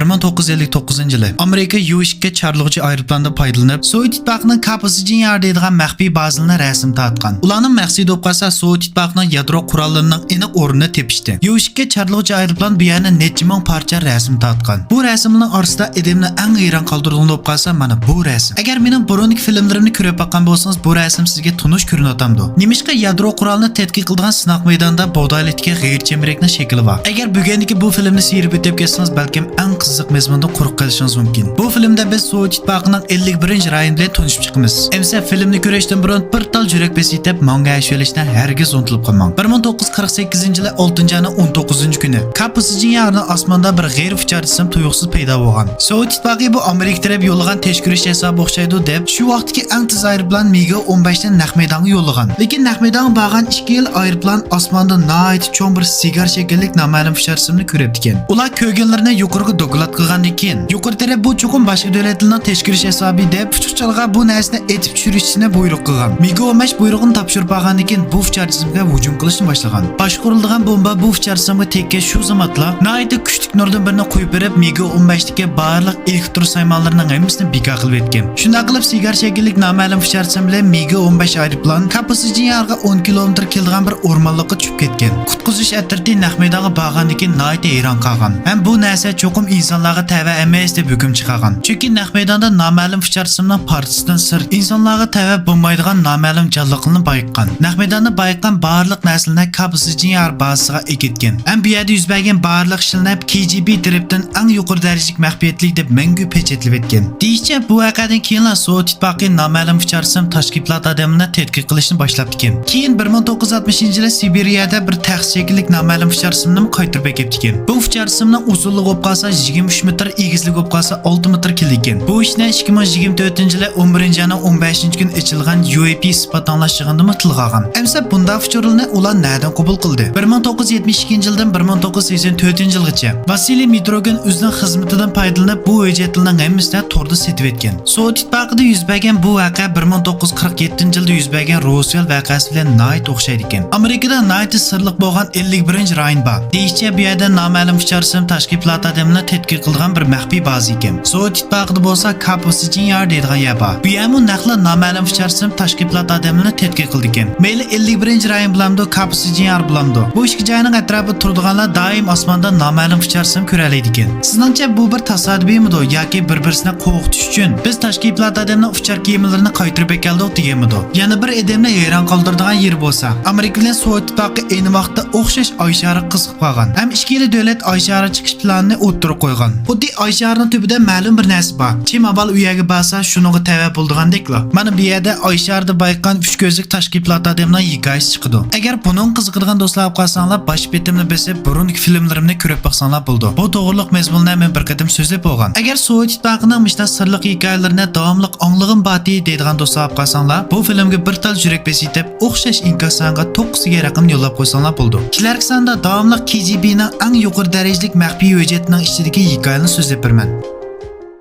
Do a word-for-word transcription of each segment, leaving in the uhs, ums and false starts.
بىر مىڭ توققۇز يۈز ئەللىك توققۇزىنچى يىلى ئامېرىكا يۇ ئىككى چارلىغۇچى ئايروپىلاندىن پايدىلىنىپ، سوۋېت ئىتتىپاقىنىڭ كاپۇسىجىن يار دەيدىغان مەخپىي بازىلىرىنى رەسىمگە تارتقان. ئۇلارنىڭ مەقسىتى بولۇپ قالسا، سوۋېت ئىتتىپاقىنىڭ يادرو قوراللىرىنىڭ ئېنىق ئورنىنى تېپىشتى. يۇ ئىككى چارلىغۇچى ئايروپىلان بۇ يەرنى نەچچە مىڭ پارچە رەسىمگە تارتقان. بۇ رەسىملەرنىڭ ئارىسىدا ئادەمنى ئەڭ ھەيران قالدۇرىدىغىنى بولۇپ قالسا، مانا بۇ رەسىم. ئەگەر مېنىڭ بۇرۇنقى فىلىملىرىمنى كۆرۈپ باققان بولسىڭىز، بۇ رەسىم سىزگە تونۇش كۆرۈنۈۋاتامدۇ؟ نېمىشقا يادرو قورالىنى تەتقىق قىلىدىغان سىناق مەيدانىدا بۇغدايلىكتىكى غەيرىي چەمبىرەكنىڭ شەكلى بار؟ ئەگەر بۈگۈنكى بۇ فىلىمنى سىيرىپ ئۆتۈپ كەتسىڭىز، بەلكىم ئەڭ قىزىق مەزمۇندىن قۇرۇق قېلىشىڭىز مۇمكىن. بۇ فىلىمدە بىز سوۋېت ئىتتىپاقىنىڭ ئەللىك بىرىنچى رايونى بىلەن تونۇشۇپ چىقىمىز. ئەمىسە فىلىمنى كۆرۈشتىن بۇرۇن بىر تال يۈرەك بېسى دەپ ماڭا ئەشۇ ئېلىشنى ھەرگىز ئۇنتۇلۇپ قالماڭ. بىر مىڭ توققۇز يۈز قىرىق سەككىزىنچى يىلى ئالتىنچى ئاينىڭ ئون توققۇزىنچى كۈنى كاپۇسىجىن يارىنىڭ ئاسماندا بىر غەيرىي ئۇچار جىسىم تۇيۇقسىز پەيدا بولغان. سوۋېت ئىتتىپاقى بۇ ئامېرىكا تەرەپ يوللىغان تەكشۈرۈش ھېسابى ئوخشايدۇ دەپ، شۇ ۋاقىتتىكى ئەڭ تېز ئايروپىلان مىگى ئون بەشنى نەق مەيدانغا يوللىغان. لېكىن نەق مەيدانغا بارغان ئىككى يىل ئايروپىلان ئاسماندا ناھايىتى چوڭ بىر سىگار شەكىللىك نامەلۇم ئۇچار جىسىمنى كۆرۈپتىكەن. ئۇلار كۆرگەنلىرىنى يۇقىرىغا دوكلات قىلغاندىن كېيىن، يۇقىرى تەرەپ بۇ چوقۇم باشقا دۆلەتلەرنىڭ تەكشۈرۈش ھېسابى دەپ، ئۇچقۇچىلارغا بۇ نەرسىنى ئېتىپ چۈشۈرۈشنى بۇيرۇق قىلغان. مىگى ئون بەش بۇيرۇقنى تاپشۇرۇپ بارغاندىن كېيىن، بۇ ئۇچار جىسىمگە ھۇجۇم قىلىشنى باشلىغان. باشقۇرۇلىدىغان بومبا بۇ ئۇچار جىسىمغا تەگكەن شۇ زامانلا ناھايىتى كۈچلۈك نۇردىن بىرنى قويۇپ بېرىپ، مىگى ئون بەشتىكى بارلىق ئېلېكتر سايمانلىرىنىڭ ھەممىسىنى بىكار قىلىپ ئۆتكەن. شۇنداق قىلىپ، سىگار شەكىللىك نامەلۇم ئۇچار جىسىم بىلەن مىگى ئون بەش ئايروپىلان كاپۇسىجىن يارغا ئون كىلومېتىر كېلىدىغان بىر ئورمانلىققا چۈشۈپ كەتكەن. قۇتقۇزۇش ئەترىتى نەق مەيدانغا بارغاندىن كېيىن ناھايىتى ھەيران قالغان ھەم بۇ نەرسە چوقۇم ئىنسانلارغا تەۋە ئەمەس دەپ ھۆكۈم چىقارغان. چۈنكى نەق مەيداندا نامەلۇم ئۇچار جىسىمنىڭ پارچىسىدىن سىرت ئىنسانلارغا تەۋە بولمايدىغان نامەلۇم جانلىقلارنى بايقىغان. نەق مەيداندا بايقىغان بارلىق نەرسىلەرنى كاپۇسىجىن يار بازىسىغا ئەكەتكەن ھەم بۇ يەردە يۈز بەرگەن بارلىق ئىشلارنى كېجىبى تەرىپىدىن ئەڭ يۇقىرى دەرىجىلىك مەخپىيەتلىك دەپ مەڭگۈ پېچەتلىۋەتكەن. دېيىشىچە، بۇ ۋەقەدىن كېيىنلا سوۋېت ئىتتىپاقى نامەلۇم ئۇچار جىسىم تاشكىلات ئادەملىرىنى تەتقىق قىلىشنى باشلاپتىكەن. كېيىن بىر مىڭ توققۇز يۈز ئاتمىشىنچى يىلى سىبىرىيەدە بىر تەخت شەكىللىك نامەلۇم ئۇچار جىسىمنىمۇ قايتۇرۇپ ئەكەپتىكەن. بۇ ئۇچار جىسىمنىڭ ئۇزۇنلۇقى بولۇپ قالسا يىگىرمە ئۈچ مېتىر، ئېگىزلىكى بولۇپ قالسا ئالتە مېتىر كېلىدىكەن. بۇ ئىشنى ئىككى مىڭ يىگىرمە تۆتىنچى يىلى ئون بىرىنچى ئاينىڭ ئون بەشىنچى كۈنى ئېچىلغان يۇ ئېي پى ئىسپاتلاڭلاش يىغىنىدىمۇ تىلغا ئالغان. ئەمسە بۇنداق ئۇچۇرلارنى ئۇلار نەدىن قوبۇل قىلدى؟ بىر مىڭ توققۇز يۈز يەتمىش ئىككىنچى يىلدىن بىر مىڭ توققۇز يۈز سەكسەن تۆتىنچى يىلغىچە ۋاسىلىي مىتروگىن ئۆزىنىڭ خىزمىتىدىن پايدىلىنىپ، بۇ ھۆججەتلەرنىڭ ھەممىسىنى توردا سېتىۋەتكەن. سوۋېت ئىتتىپاقىدا يۈز بەرگەن بۇ ۋەقە بىر مىڭ توققۇز يۈز قىرىق يەتتىنچى يىلدا يۈز بەرگەن روزۋېلت ۋەقەسى بىلەن ناھايىتى ئوخشايدىكەن. ئامېرىكىدا ناھايىتى سىرلىق بولغان ئەللىك بىرىنچى رايون بار. دېيىشىچە، بۇ يەردە نامەلۇم ئۇچار جىسىم تاشكىلات ئادەملىرىنى تەتقىق قىلىدىغان بىر مەخپىي بازا ئىكەن. سوۋېت ئىتتىپاقىدا بولسا كاپۇسىجىن يار دەيدىغان يەر بار. بۇ يەرمۇ نەقلا نامەلۇم ئۇچار جىسىم تاشكىلات ئادەملىرىنى تەتقىق قىلىدىكەن. مەيلى ئەللىك بىرىنچى رايون بولامدۇ، كاپۇسىجىن يار بولامدۇ، بۇ ئىككى جاينىڭ ئەتراپىدا تۇرىدىغانلار دائىم ئاسماندا نامەلۇم ئۇچار جىسىم كۆرەلەيدىكەن. سىزنىڭچە بۇ بىر تاسادىپىيمىدۇ ياكى بىر-بىرسىنى قورقۇتۇش ئۈچۈن بىز تاشكىلات ئادەمنىڭ ئۇچار كېمىلىرىنى قايتۇرۇپ ئەكەلدۇق دېگەنمىدۇ؟ يەنە بىر ئادەمنى ھەيران قالدۇرىدىغان يېرى بولسا، ئامېرىكا بىلەن سوۋېت ئىتتىپاقى ئەينى ۋاقىتتا ئوخشاش ئاي شارىغا قىزىقىپ قالغان ھەم ئىككىلا دۆلەت ئاي شارىغا چىقىش پىلانىنى ئوتتۇرىغا قويغان. خۇددى ئاي شارىنىڭ تۈبىدە مەلۇم بىر نەرسە بار. كىم ئاۋۋال ئۇ يەرگە بارسا، شۇنىڭغا تەۋە بولىدىغاندەكلا. مانا بۇ يەردە ئاي شارىدا بايقىغان ئۈچ كۆزلۈك تاشكىلات ئادەمنىڭ ھېكايىسى چىقىدۇ. ئەگەر بۇنىڭغا قىزىقىدىغان دوستلار بولۇپ قالساڭلار، باش بېتىمنى بېسىپ، بۇرۇنقى فىلىملىرىمنى كۆرۈپ باقساڭلار بولىدۇ. بۇ توغرىلىق مەزمۇننى مەن بىر قېتىم سۆزلەپ بولغان. ئەگەر سوۋېت ئىتتىپاقىنىڭ مۇشۇنداق سىرلىق ھېكايىلىرىنى داۋاملىق ئاڭلىغۇم بارتى دەيدىغان دوستلار بولۇپ قالساڭلار، بۇ فىلىمگە بىر تال يۈرەك بېسى دەپ ئوخشاش ئىنكاس سانىغا توققۇز سانغا رەقەمنى يوللاپ قويساڭلار بولىدۇ. كېلەركى ساندا داۋاملىق كېجىبىنىڭ ئەڭ يۇقىرى دەرىجىلىك مەخپىي ھۆججەتنىڭ ئىچىدىكى ھېكايىنى سۆزلەپ بېرىمەن.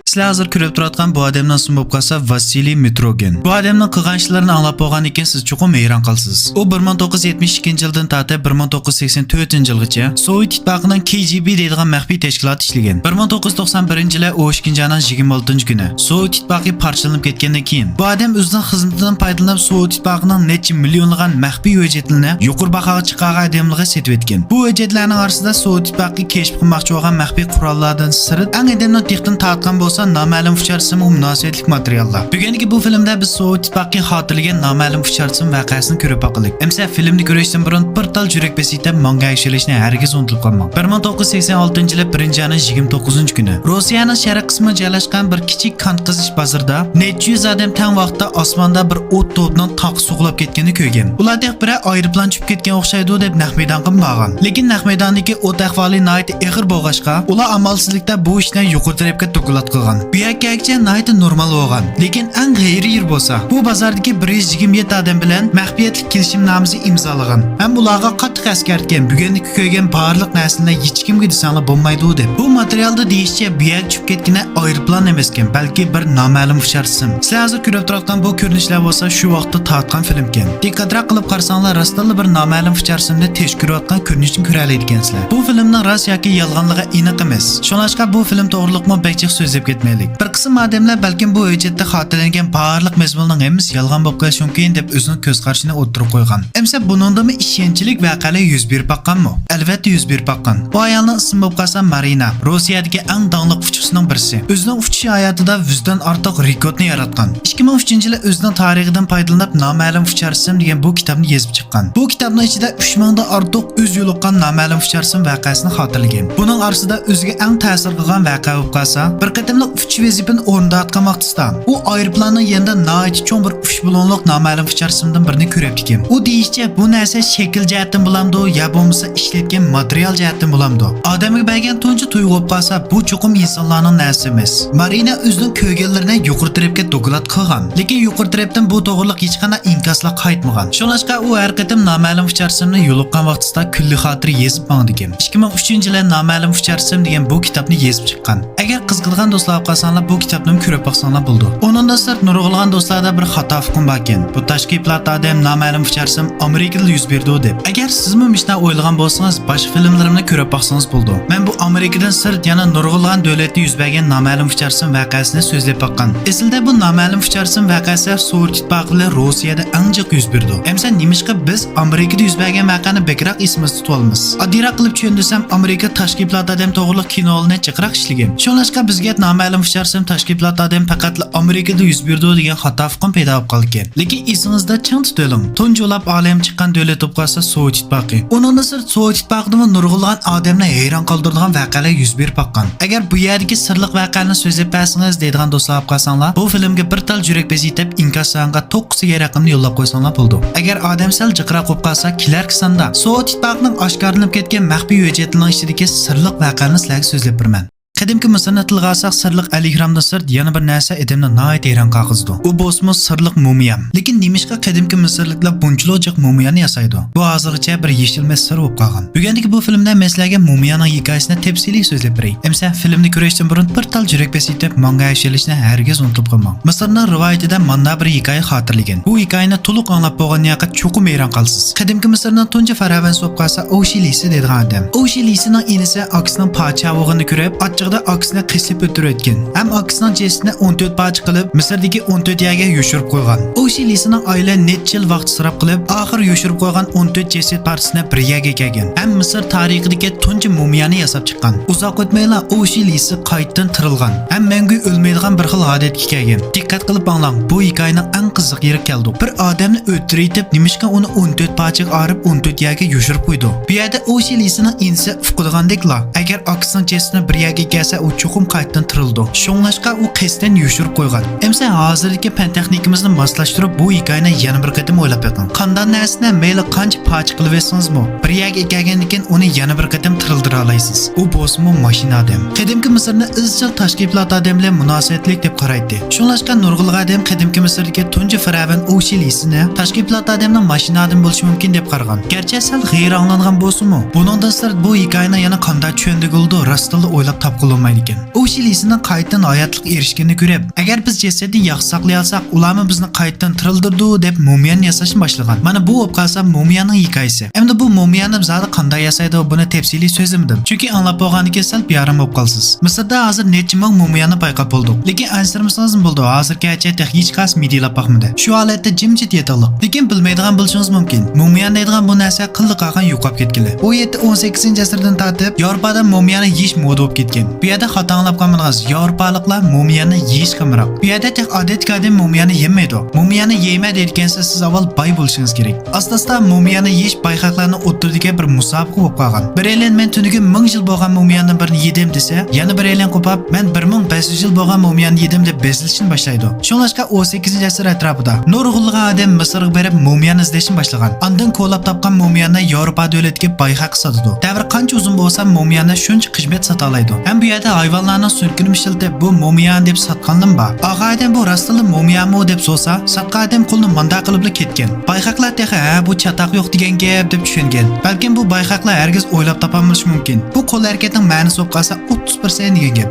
سىلەر ھازىر كۆرۈپ تۇرۇۋاتقان بۇ ئادەمنىڭ ئىسمى بولۇپ قالسا ۋاسىلىي مىتروگىن. بۇ ئادەمنىڭ قىلغان ئىشلىرىنى ئاڭلاپ بولغاندىن كېيىن سىز چوقۇم ھەيران قالىسىز. ئۇ بىر مىڭ توققۇز يۈز يەتمىش ئىككىنچى يىلدىن تارتىپ بىر مىڭ توققۇز يۈز سەكسەن تۆتىنچى يىلغىچە سوۋېت ئىتتىپاقىنىڭ كېجىبى دەيدىغان مەخپىي تەشكىلاتتا ئىشلىگەن. بىر مىڭ توققۇز يۈز توقسان بىرىنچى يىلى ئون ئىككىنچى ئاينىڭ يىگىرمە ئالتىنچى كۈنى سوۋېت ئىتتىپاقى پارچىلىنىپ كەتكەندىن كېيىن، بۇ ئادەم ئۆزىنىڭ خىزمىتىدىن پايدىلىنىپ، سوۋېت ئىتتىپاقىنىڭ نەچچە مىليونلىغان مەخپىي ھۆججەتلىرىنى يۇقىرى باھاغا چىقارغان ئادەملەرگە سېتىۋەتكەن. بۇ ھۆججەتلەرنىڭ ئارىسىدا سوۋېت ئىتتىپاقى كەشىپ قىلماقچى بولغان مەخپىي قوراللاردىن سىرت، ئەڭ ئادەمنىڭ دىققىتىنى تارتقان بولسا، نامەلۇم ئۇچار جىسىمغا مۇناسىۋەتلىك ماتېرىياللار. بۈگۈنكى بۇ فىلىمدە بىز سوۋېت ئىتتىپاقى خاتىرىلىگەن نامەلۇم ئۇچار جىسىم ۋەقەسىنى كۆرۈپ باقىلى. ئەمسە فىلىمنى كۆرۈشتىن بۇرۇن بىر تال يۈرەك بېسى دەپ ماڭا ئەگىشىۋېلىشنى ھەرگىز ئۇنتۇپ قالماڭ. بىر مىڭ توققۇز يۈز سەكسەن ئالتىنچى يىلى بىرىنچى ئاينىڭ يىگىرمە توققۇزىنچى كۈنى روسىيەنىڭ شەرق قىسمىغا جايلاشقان بىر كىچىك كان قېزىش بازىرىدا نەچچە يۈز ئادەم تەڭ ۋاقىتتا ئاسماندا بىر ئوت توپىنىڭ تاغقا سوقۇلۇپ كەتكىنىنى كۆرگەن. ئۇلار تېخى بىرەر ئايروپىلان چۈشۈپ كەتكەن ئوخشايدۇ دەپ نەق مەيدانغا بارغان. لېكىن نەق مەيداندىكى ئوت ئەھۋالى ناھايىتى ئېغىر بولغاچقا، ئۇلار ئامالسىزلىكتا بۇ ئىشنى يۇقىرى تەرەپكە دوكلات قىلغان. بۇ يەرگە كەلگۈچە ناھايىتى نورمال بولغان. لېكىن ئەڭ غەيرىي يېرى بولسا، بۇ بازاردىكى بىر يۈز يىگىرمە يەتتە ئادەم بىلەن مەخپىيەتلىك كېلىشىمنامىسى ئىمزالىغان ھەم ئۇلارغا قاتتىق ئەسكەرتكەن، بۈگۈنكى كۆرگەن بارلىق نەرسىلەرنى ھېچكىمگە دېسەڭلار بولمايدۇ دەپ. بۇ ماتېرىيالدا دېيىشىچە، بۇ يەرگە چۈشۈپ كەتكىنى ئايروپىلان ئەمەسكەن، بەلكى بىر نامەلۇم ئۇچار سىم. سىلەر ھازىر كۆرۈپ تۇرۇۋاتقان بۇ كۆرۈنۈشلەر بولسا شۇ ۋاقىتتا تارتقان فىلىمكەن. دىققەترەك قىلىپ قارىساڭلار، راستتىنلا بىر نامەلۇم ئۇچار سىمنى تېشى كۆرۈۋاتقان كۆرۈنۈشتىن كۆرەلەيدىكەنسىلەر. بۇ فىلىمنىڭ راست ياكى يالغانلىقى ئېنىق ئەمەس. شۇڭلاشقا بۇ فىلىم توغرىلىقمۇ بەك جىق سۆزلەپ كەتمەيلى. بىر قىسىم ئادەملەر بەلكىم بۇ ھۆججەتتە خاتىرىلەنگەن بارلىق مەزمۇننىڭ ھەممىسى يالغان بولۇپ قېلىشى مۇمكىن دەپ ئۆزىنىڭ كۆز قارىشىنى ئوتتۇرىغا قويغان. ئەمسە بۇنىڭدىمۇ ئىشەنچلىك ۋەقەلەر يۈز بېرىپ باققانمۇ؟ ئەلۋەتتە يۈز بېرىپ باققان. بۇ ئايالنىڭ ئىسمى بولۇپ قالسا مارىنا، روسىيەدىكى ئەڭ داڭلىق ئۇچقۇچىنىڭ بىرسى. ئۆزىنىڭ ئۇچۇش ھاياتىدا يۈزدىن ئارتۇق رېكورتنى ياراتقان. ئىككى مىڭ ئۈچىنچى يىلى ئۆزىنىڭ تارىخىدىن پايدىلىنىپ نامەلۇم ئۇچار سىم دېگەن بۇ كىتابنى يېزىپ چىققان. بۇ كىتابنىڭ ئىچىدە ئۈچ مىڭدىن ئارتۇق ئۆزى يولۇققان نامەلۇم ئۇچار سىم ۋەقەسىنى خاتىرىلىگەن. بۇنىڭ ئارىسىدا ئۆزىگە ئەڭ تەسىر قىلغان ۋەقە بولۇپ قالسا، بىر قېتىملىق ئۇچۇش ۋەزىپىنى ئورۇنداۋاتقان ۋاقتىسىدا، ئۇ ئايروپىلاننىڭ يېنىدا ناھايىتى چوڭ بىر ئۈچ بۇلۇڭلۇق نامەلۇم ئۇچار سىمدىن بىرنى كۆرۈپتىكەن. ئۇ دېيىشىچە، بۇ نەرسە شەكىل جەھەتتىن بولامدۇ يا بولمىسا ئىشلەتكەن ماتېرىيال جەھەتتىن بولامدۇ؟ ئادەمگە بەرگەن تۇنجى تۇيغۇ بولۇپ قالسا، بۇ چوقۇم ئىنسانلارنىڭ نەرسىسى ئەمەس. مارىنا ئۆزىنىڭ كۆرگەنلىرىنى يۇقىرى تەرەپكە دوكلات قىلغان، لېكىن يۇقىرى تەرەپتىن بۇ توغرىلىق ھېچقانداق ئىنكاسلار قايتمىغان. شۇڭلاشقا ئۇ ھەر قېتىم نامەلۇم ئۇچار سىمنى يولۇققان ۋاقتىسىدا كۈنلۈك خاتىرە يېزىپ ماڭىدىكەن. ئىككى مىڭ ئۈچىنچى يىلى نامەلۇم ئۇچار سىم دېگەن بۇ كىتابنى يېزىپ چىققان. ئەگەر قىزىقىدىغان دوستلار بولۇپ قالساڭلار، بۇ كىتابنىمۇ كۆرۈپ باقساڭلار بولىدۇ. ئۇنىڭدىن سىرت، نۇرغۇنلىغان دوستلاردا بىر خاتا ئۇقۇم باركەن، بۇ تاشقى پىلات ئادەم نامەلۇم ئۇچار سىم ئامېرىكىدا يۈز بېرىدۇ دەپ. ئەگەر سىزمۇ مۇشۇنداق ئويلىغان بولسىڭىز، باشقا فىلىملىرىمنى كۆرۈپ باقسىڭىز بولىدۇ. مەن بۇ ئامېرىكىدىن سىرت يەنە نۇرغۇنلىغان دۆلەتتە يۈز بەرگەن نامەلۇم ئۇچار سىم ۋەقەسىنى سۆزلەپ باققان. ئەسلىدە بۇ نامەلۇم ئۇچار سىم ۋەقەسى سوۋېت ئىتتىپاقى بىلەن روسىيەدە ئەڭ جىق يۈز بېرىدۇ. ئەمسە نېمىشقا بىز ئامېرىكىدا يۈز بەرگەن ۋەقەنى بەكرەك ئېسىمىزدە تۇتۇۋالىمىز؟ ئاددىيراق قىلىپ چۈشەندۈرسەم، ئامېرىكا تاشقى پىلات ئادەم توغرىلىق كىنولارنى جىقراق ئىشلىگەن. شۇڭلاشقا بىزگە نامەلۇم ئۇچار سىم تاشقى پىلات ئادەم پەقەتلا ئامېرىكىدا يۈز بېرىدۇ دېگەن خاتا ئۇقۇم پەيدا بولۇپ قالىدىكەن. لېكىن ئېسىڭىزدە چىڭ تۇتۇۋېلىڭ، تۇنجى ئۇلاپ ئالەمگە چىققان دۆلەت بولۇپ قالسا سوۋېت ئىتتىپاقى. ئۇنىڭدىن سىرت، سوۋېت ئىتتىپاقىدىمۇ نۇرغۇنلىغان ئادەمنى ھەيران قالدۇرىدىغان ۋەقەلەر يۈز بېرىپ باققان. ئەگەر بۇ يەردىكى سىرلىق ۋەقەلەرنى سۆزلەپ بەرسىڭىز دەيدىغان دوستلار بولۇپ قالساڭلار، بۇ فىلىمگە بىر تال يۈرەك بېزى يېتىپ، ئىنكاس سانىغا توققۇز سەككىز رەقەمنى يوللاپ قويساڭلار بولىدۇ. ئەگەر ئادەم سەل جىقراق بولۇپ قالسا، كېلەركى ساندا سوۋېت ئىتتىپاقىنىڭ ئاشكارىلىنىپ كەتكەن مەخپىي ھۆججەتلىرىنىڭ ئىچىدىكى سىرلىق ۋەقەلەرنى سىلەرگە سۆزلەپ بېرىمەن. قەدىمكى مىسىرنى تىلغا ئالساق، سىرلىق ئەلىھرامدىن سىرت يەنە بىر نەرسە ئادەمنى ناھايىتى ھەيران قالغۇزىدۇ. ئۇ بولسىمۇ سىرلىق مۇمىيا. لېكىن نېمىشقا قەدىمكى مىسىرلىكلار بۇنچىلىك جىق مۇمىيانى ياسايدۇ؟ بۇ ھازىرغىچە بىر يېشىلمەس سىر بولۇپ قالغان. بۈگۈنكى بۇ فىلىمدە مەن سىلەرگە مۇمىيانىڭ ھېكايىسىنى تەپسىلىي سۆزلەپ بېرەي. ئەمسە فىلىمنى كۆرۈشتىن بۇرۇن بىر تال يۈرەك بېسى يېتىپ، ماڭا ئەگىشىۋېلىشنى ھەرگىز ئۇنتۇپ قويماڭ. مىسىرنىڭ رىۋايىتىدە مانا بىر ھېكايە خاتىرىلىگەن. بۇ ھېكايىنى تولۇق ئاڭلاپ بولغاندىن كېيىن چوقۇم ھەيران قالىسىز. قەدىمكى مىسىرنىڭ تۇنجى فىرئەۋنى بولۇپ قالسا ئوشىلىسى دەيدىغان ئادەم. ئوشىلىسىنىڭ ئىنىسى ئاكىسىنىڭ پادىشاھ بولغىنىنى كۆرۈپ، ئاچچىقىدا ئاكىسىنى قېسىپ ئۆلتۈرۈۋەتكەن ھەم ئاكىسىنىڭ جەسىتىنى ئون تۆت پارچە قىلىپ، مىسىردىكى ئون تۆت يەرگە يوشۇرۇپ قويغان. ئوشىلىسىنىڭ ئائىلە نەچچە يىل ۋاقىت ئىسراپ قىلىپ، ئاخىرى يوشۇرۇپ قويغان ئون تۆت جەسەت پارچىسىنى بىر يەرگە كەلگەن ھەم مىسىر تارىخىدىكى تۇنجى مۇمىيانى ياساپ چىققان. ئۇزاق ئۆتمەيلا ئوشىلىسى قايتىدىن تىرىلغان ھەم مەڭگۈ ئۆلمەيدىغان بىر خىل ئادەتكە كەلگەن. دىققەت قىلىپ ئاڭلاڭ، بۇ ھېكايىنىڭ ئەڭ قىزىق يېرىگە كەلدۇق. بىر ئادەمنى ئۆلتۈرۈۋېتىپ، نېمىشقا ئۇنى ئون تۆت پارچىغا ئايرىپ، ئون تۆت يەرگە يوشۇرۇپ قويدۇ؟ بۇ يەردە ئوشىلىسىنىڭ ئىنىسى ئۇقىدىغاندەكلا، ئەگەر ئاكىسىنىڭ جەسىتىنى بىر يەرگە كەلسە، ئۇ چوقۇم قايتىدىن تىرىلىدۇ. شۇڭلاشقا ئۇ قەستەن يوشۇرۇپ قويغان. ئەمسە ھازىردىكى پەن تېخنىكىمىزنى ماسلاشتۇرۇپ، بۇ ھېكايىنى يەنە بىر قېتىم ئويلاپ بېقىڭ. قانداق نەرسىنى مەيلى قانچە پارچە قىلىۋەتسىڭىزمۇ، بىر يەرگە كەلگەندىن كېيىن ئۇنى يەنە بىر قېتىم تىرىلدۇرالايسىز. ئۇ بولسىمۇ ماشىنا ئادەم. قەدىمكى مىسىرنى ئىزچىل تاشقى پىلات ئادەم بىلەن مۇناسىۋەتلىك دەپ قارايتتى. شۇڭلاشقا نۇرغۇنلىغان ئادەم قەدىمكى مىسىردىكى تۇنجى فىرئەۋن ئوشىلىسىنى تاشقى پىلات ئادەمنىڭ ماشىنا ئادەم بولۇشى مۇمكىن دەپ قارىغان. گەرچە سەل غەيرىي ئاڭلانغان بولسىمۇ، بۇنىڭدىن سىرت بۇ ھېكايىنى يەنە قانداق چۈشەندۈرگىلى بولىدۇ، راستتىنلا ئويلاپ تاپقىلى بولمايدىكەن. ئوشىلىسىنىڭ قايتىدىن ھاياتلىققا ئېرىشكىنىنى كۆرۈپ، ئەگەر بىز جەسەتنى ياخشى ساقلىيالساق، ئۇلارمۇ بىزنى قايتىدىن تىرىلدۇرىدۇ دەپ مۇمىيانى ياساشنى باشلىغان. مانا بۇ بولۇپ قالسا مۇمىيانىڭ ھېكايىسى. ئەمدى بۇ مۇمىيانى زادى قانداق ياسايدۇ، بۇنى تەپسىلىي سۆزلىمىدىم. چۈنكى ئاڭلاپ بولغاندىن كېيىن سەل بىئارام بولۇپ قالىسىز. مىسىردا ھازىر نەچچە مىڭ مۇمىيانى بايقاپ بولدۇق. لېكىن ئەنسىرىمىسىڭىزمۇ بولىدۇ، ھازىرغىچە تېخى ھېچقايسى مىدىيلاپ باقمىدى. شۇ ھالەتتە جىمجىت يېتىڭلار. لېكىن بىلمەيدىغان بولۇشىڭىز مۇمكىن، مۇمىيان دەيدىغان بۇ نەرسە قىللىقاغان يوقاپ كەتكىلى. ئون يەتتە، ئون سەككىزىنچى ئەسىردىن تارتىپ ياۋروپادا مۇمىيانى يېيىش مودا بولۇپ كەتكەن. بۇ يەردە خاتا ئاڭلاپ قالمىدىڭىز، ياۋروپالىقلار مۇمىيانى يېيىشكە ئامراق. بۇ يەردە تېخى ئادەتتىكى ئادەم مۇمىيانى يېمەيدۇ. مۇمىيانى يەيمەن دەيدىكەنسىز، سىز ئاۋۋال باي بولۇشىڭىز كېرەك. ئاستا-ئاستا مۇمىيانى يېيىش بايخەقلەرنىڭ ئوتتۇرىدىكى بىر مۇسابىقە بولۇپ قالغان. بىرەيلەن مەن تۈنۈگۈن مىڭ يىل بولغان مۇمىياندىن بىرنى يېدىم دېسە، يەنە بىرەيلەن قوپاپ مەن بىر مىڭ بەش يۈز يىل بولغان مۇمىياننى يېدىم دەپ بېزىلىشنى باشلايدۇ. شۇڭلاشقا ئون سەككىزىنچى ئەسىر ئەتراپىدا نۇرغۇنلىغان ئادەم مىسىرغا بېرىپ مۇمىيانى ئىزدەشنى باشلىغان. ئاندىن كولاپ تاپقان مۇمىيانى ياۋروپا دۆلىتىگە بايخەققە ساتىدۇ. دەۋر قانچە ئۇزۇن بولسا مۇمىيانى شۇنچە قىممەت ساتالايدۇ. ھەم بۇ بۇ يەردە ھايۋانلارنىڭ سۈڭىكىنىمۇ ئىشلىتىپ، بۇ مۇمىيانى دەپ ساتقانلىرىمۇ بار. ئاغا ئادەم بۇ راستتىنلا مۇمىيانمۇ دەپ سورىسا، ساتقان ئادەم قولىنى مانداق قىلىپلا كەتكەن. بايقاقلار تېخى ھە، بۇ چاتاق يوق دېگەن گەپ دەپ چۈشەنگەن. بەلكىم بۇ بايقاقلار ھەرگىز ئويلاپ تاپالمىشى مۇمكىن. بۇ قول ھەرىكەتنىڭ مەنىسى بولۇپ قالسا ئوتتۇز پىرسەنت دېگەن گەپ.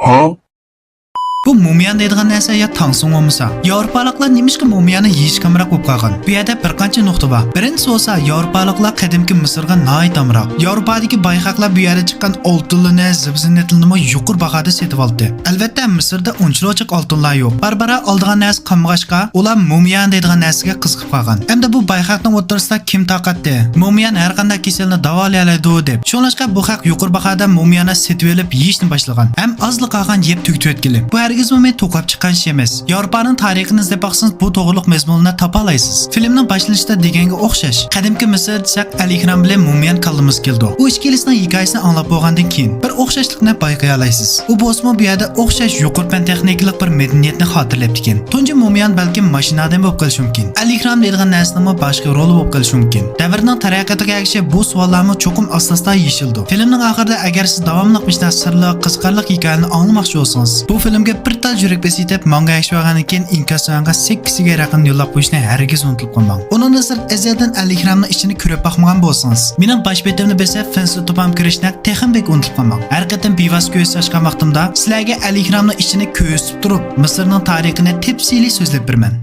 ھا؟ بۇ مۇمىيان دەيدىغان نەرسە يا تاڭسىڭ بولمىسا. ياۋروپالىقلار نېمىشقا مۇمىيانى يېيىشكە ئامراق بولۇپ قالغان؟ بۇ يەردە بىر قانچە نۇقتا بار. بىرىنچىسى بولسا، ياۋروپالىقلار قەدىمكى مىسىرغا ناھايىتى ئامراق. ياۋروپادىكى بايقاقلار بۇ يەردە چىققان ئالتۇنلىرىنى، زىبۇ-زىننەتلىرىنىمۇ يۇقىرى باھادا سېتىۋالدى. ئەلۋەتتە، مىسىردا ئۇنچىلىك ئالتۇنلار يوق. بارا-بارا ئالىدىغان نەرسە قالمىغاچقا، ئۇلار مۇمىيان دەيدىغان نەرسىگە قىزىقىپ قالغان. ئەمدى بۇ بايقاقنىڭ ئوتتۇرىسىدا كىم تارقاتتى؟ مۇمىيان ھەر قانداق كېسەلنى داۋالايالايدۇ دەپ. شۇڭلاشقا بۇ خەق يۇقىرى باھادا مۇمىيانى سېتىۋېلىپ يېيىشنى باشلىغان. ھەم ئازلا قالغان يەپ تۈگىتىۋەتكىلى. بۇ ھەرگىزمۇ مېنى توقلاپ چىققان ئىش ئەمەس. ياۋروپانىڭ تارىخىنى ئىزدەپ باقسىڭىز، بۇ توغرىلىق مەزمۇنلارنى تاپالايسىز. فىلىمنىڭ باشلىنىشىدا دېگەنگە ئوخشاش. قەدىمكى مىسىر دېسەك، ئەلىھرام بىلەن مۇمىيان كاللىمىزغا كېلىدۇ. بۇ ئىككىلىسىنىڭ ھېكايىسىنى ئاڭلاپ بولغاندىن كېيىن، بىر ئوخشاشلىقنى بايقىيالايسىز. ئۇ بولسىمۇ بۇ يەردە ئوخشاش يۇقىرى پەن تېخنىكىلىق بىر مەدەنىيەتنى خاتىرىلەپتىكەن. تۇنجى مۇمىيان بەلكىم ماشىنا ئادەم بولۇپ قېلىشى مۇمكىن. ئەلىھرام دەيدىغان نەرسىنىڭمۇ باشقا رولى بولۇپ قېلىشى مۇمكىن. دەۋرنىڭ تەرەققىياتىغا ئەگىشىپ بۇ سوئاللارمۇ چوقۇم ئاستا-ئاستا يېشىلىدۇ. فىلىمنىڭ ئاخىرىدا ئەگەر سىز داۋاملىق مۇشۇنداق سىرلىق، قىزىقارلىق ھېكايىنى ئاڭلىماقچى بولسىڭىز، بۇ فىلىمگە بىر تال يۈرەك بېسى يېتىپ، ماڭا ئەگىشىۋالغاندىن كېيىن ئىنكاس سانىڭىزغا سەككىز يۈز رەقەمنى يوللاپ قويۇشنى ھەرگىز ئۇنتۇپ قالماڭ. ئۇنىڭدىن سىرت، ئەزەلدىن ئەلىھرامنىڭ ئىشىنى كۆرۈپ باقمىغان بولسىڭىز، مېنىڭ باش بېتىمنى بېسىپ، فېنسى توپام كىرىشنى تېخىمۇ بەك ئۇنتۇپ قالماڭ. ھەر قېتىم بىۋاسىتە كۆز چاچقان ۋاقتىمدا سىلەرگە ئەلىھرامنىڭ ئىشىنى كۆرسىتىپ تۇرۇپ، مىسىرنىڭ تارىخىنى تەپسىلىي سۆزلەپ بېرىمەن.